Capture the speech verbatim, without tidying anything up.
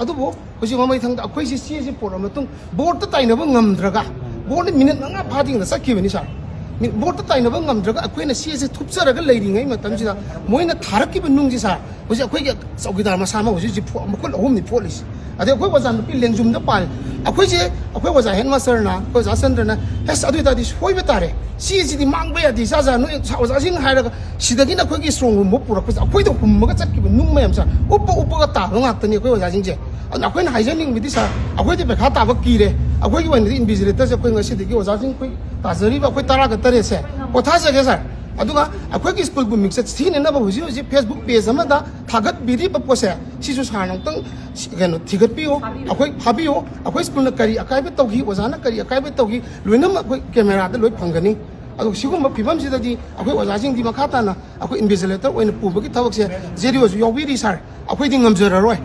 ꯑꯗꯨꯕꯨ ꯍꯧꯖꯤꯛ ꯃꯃꯩꯊꯪꯗ ꯑꯩꯈꯣꯏꯁꯤ ꯆꯦꯁꯤ ꯄꯨꯔꯛꯑ ꯃꯇꯨꯡ ꯕꯣꯔꯗꯇ ꯇꯥꯏꯅꯕ ꯉꯝꯗ꯭ꯔꯒ, ꯕꯣꯔꯗꯅ ꯃꯤꯅꯤꯠ ꯃꯉꯥ ꯐꯥꯗ꯭ꯔꯤꯉꯩꯗ ꯆꯠꯈꯤꯕꯅꯤ ꯁꯥꯔ꯫ ꯃꯤ-, ꯕꯣꯔꯗꯇ ꯇꯥꯏꯅꯕ ꯉꯝꯗ꯭ꯔꯒ ꯑꯩꯈꯣꯏꯅ ꯆꯦꯁꯤ ꯊꯨꯞꯆꯔꯒ ꯂꯩꯔꯤꯉꯩ ꯃꯇꯝꯁꯤꯗ ꯃꯣꯏꯅ ꯊꯥꯔꯛꯈꯤꯕ ꯅꯨꯡꯁꯤ ꯁꯥꯔ, ꯍꯧꯖꯤꯛ ꯑꯩꯈꯣꯏꯒꯤ ꯆꯧꯀꯤꯗꯥꯔ ꯃꯁꯥꯃꯛ ꯍꯧꯖꯤꯛ ꯍꯧꯖꯤꯛ ꯐꯣ-, ꯃꯈꯨꯠ ꯑꯍꯨꯝꯅꯤ ꯐꯣꯠꯂꯤꯁꯤ꯫ ꯑꯗꯩ ꯑꯩꯈꯣꯏ ꯑꯣꯖꯥ ꯅꯨꯄꯤ ꯂꯦꯡꯖꯨꯝꯗ ꯄꯥꯜꯂꯤ꯫ ꯑꯩꯈꯣꯏꯁꯦ, ꯑꯩꯈꯣꯏ ꯑꯣꯖꯥ ꯍꯦꯗ ꯃꯥꯁꯇꯔꯅ, ꯑꯩꯈꯣꯏ ꯑꯣꯖꯥ ꯆꯟꯗ꯭ꯔꯅ, "ꯑꯁ, ꯑꯗꯨ ꯑꯣꯏ ꯇꯥꯔꯗꯤ ꯁꯣꯏꯕ ꯇꯥꯔꯦ, ꯆꯦꯁꯤꯗꯤ ꯃꯥꯡꯕ ꯌꯥꯗꯦ, ꯏꯆꯥ ꯏꯆꯥ ꯅꯣꯏ ꯑꯣꯖꯥꯁꯤꯡ" ꯍꯥꯏꯔꯒ ꯁꯤꯗꯒꯤꯅ ꯑꯩꯈꯣꯏꯒꯤ ꯁ꯭ꯇꯣꯡ ꯔꯨꯝ ꯐꯥꯎ ꯄꯨꯔꯛꯄꯁꯦ ꯑꯩꯈꯣꯏꯗ ꯍꯨꯝꯃꯒ ꯆꯠꯈꯤꯕ ꯅꯨꯡ ꯃꯌꯥꯝꯁꯦ ꯎꯞꯄ ꯎꯞꯄꯒ ꯇꯥꯕ ꯉꯥꯛꯇꯅꯤ ꯑꯩꯈꯣꯏ ꯑꯣꯖꯥꯁꯤꯡꯁꯦ꯫ ꯑꯗꯨꯅ ꯑꯩꯈꯣꯏꯅ ꯍꯥꯏꯖꯅꯤꯡꯕꯗꯤ ꯁꯥꯔ, ꯑꯩꯈꯣꯏꯗꯤ ꯄꯩꯈꯥ ꯇꯥꯕ ꯀꯤꯔꯦ꯫ ꯑꯩꯈꯣꯏꯒꯤ ꯑꯣꯏꯅꯗꯤ ꯏꯟꯚꯤꯖꯤꯂꯦꯇꯔꯁꯦ ꯑꯩꯈꯣꯏ ꯉꯁꯤꯗꯒꯤ ꯑꯣꯖꯥꯁꯤꯡ ꯑꯩꯈꯣꯏ ꯇꯥꯖꯔꯤꯕ ꯑꯩꯈꯣꯏ ꯇꯔꯥꯒ ꯇꯔꯦꯠꯁꯦ ꯄꯣꯊꯥꯖꯒꯦ ꯁꯥꯔ꯫ ꯑꯗꯨꯒ ꯑꯩꯈꯣꯏꯒꯤ ꯁ꯭ꯀꯨꯜꯕꯨ ꯃꯤꯡꯆꯠ ꯊꯤꯅꯅꯕ ꯍꯧꯖꯤꯛ ꯍꯧꯖꯤꯛ ꯐꯦꯁꯕꯨꯛ ꯄꯦꯖ ꯑꯃꯗ ꯊꯥꯒꯠꯄꯤꯔꯤꯕ ꯄꯣꯠꯁꯦ ꯁꯤꯁꯨ ꯁꯥꯔꯅ ꯑꯃꯨꯛꯇꯪ ꯁꯤ-, ꯀꯩꯅꯣ, ꯊꯤꯒꯠꯄꯤꯌꯨ꯫ ꯑꯩꯈꯣꯏ ꯐꯥꯕꯤꯌꯨ꯫ ꯑꯩꯈꯣꯏ ꯁ꯭ꯀꯨꯜꯅ ꯀꯔꯤ ꯑꯀꯥꯏꯕ ꯇꯧꯈꯤ, ꯑꯣꯖꯥꯅ ꯀꯔꯤ ꯑꯀꯥꯏꯕ ꯇꯧꯈꯤ, ꯂꯣꯏꯅꯃꯛ ꯑꯩꯈꯣꯏ ꯀꯦꯃꯦꯔꯥꯗ ꯂꯣꯏ ꯐꯪꯒꯅꯤ꯫ ꯑꯗꯨ ꯁꯤꯒꯨꯝꯕ ꯐꯤꯕꯝꯁꯤꯗꯗꯤ ꯑꯩꯈꯣꯏ ꯑꯣꯖꯥꯁꯤꯡꯗꯤ ꯃꯈꯥ ꯇꯥꯅ ꯑꯩꯈꯣꯏ ꯏꯟꯚꯤꯖꯤꯂꯦꯇꯔ ꯑꯣꯏꯅ ꯄꯨꯕꯒꯤ ꯊꯕꯛꯁꯦ ꯖꯦ ꯗꯤ ꯑꯣꯁꯨ ꯌꯥꯎꯕꯤꯔꯤ ꯁꯥꯔ꯫ ꯑꯩꯈꯣꯏꯗꯤ ꯉꯝꯖꯔꯔꯣꯏ꯫